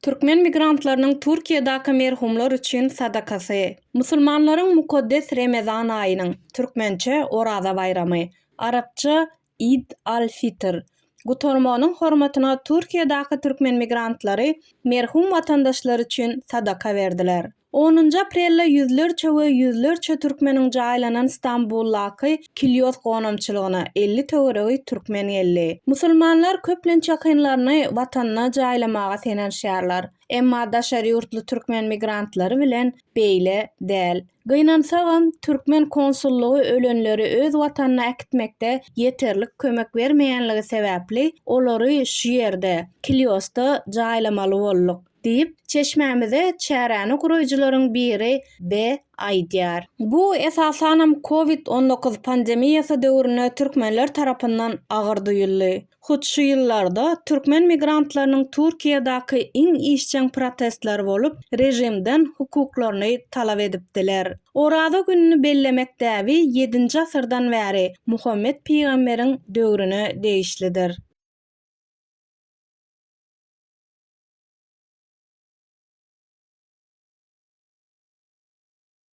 Türkmen migrantlarynyň Türkiýedäki merhumlar üçin sadakasy. Musulmanlaryň mukaddes Remezan aýynyň, türkmençe Oraza baýramy, arapça Id al-Fitr, gutarmagynyň hormatyna Türkiýedäki türkmen migrantlary merhum watandaşlary üçin sadaka berdiler. Onunjy aprelde ýüzlerçe we ýüzlerçe türkmeniň jaýlanan Stambuldaky Kilýos gonamçylygyna 50 töweregi türkmen geldi. Musulmanlar köplenç ýakynlaryny watanyna jaýlamaga synanyşýarlar. Emma daşary ýurtly türkmen migrantlary bilen beýle däl. Gynansagam, türkmen konsullygy ölenleri öz watanyna äkitmekde ýeterlik kömek bermeýänligi sebäpli, olary şu ýerde, Kilýosda jaýlamaly bolduk. Diýip, çeşmämize çäräni guraýjylaryň biri B. Aýdýar. Bu, esasanam, Covid 19 pandemiýasy döwründe türkmenler tarapyndan agyr duýuldy. Hut şu ýyllarda türkmen migrantlarynyň Türkiýedäki iň işjeň protestleri bolup, režimden hukuklaryny talap edipdiler. Oraza gününi bellemek däbi ýedinji asyrdan bäri Muhammet pygamberiň döwrüne degişlidir.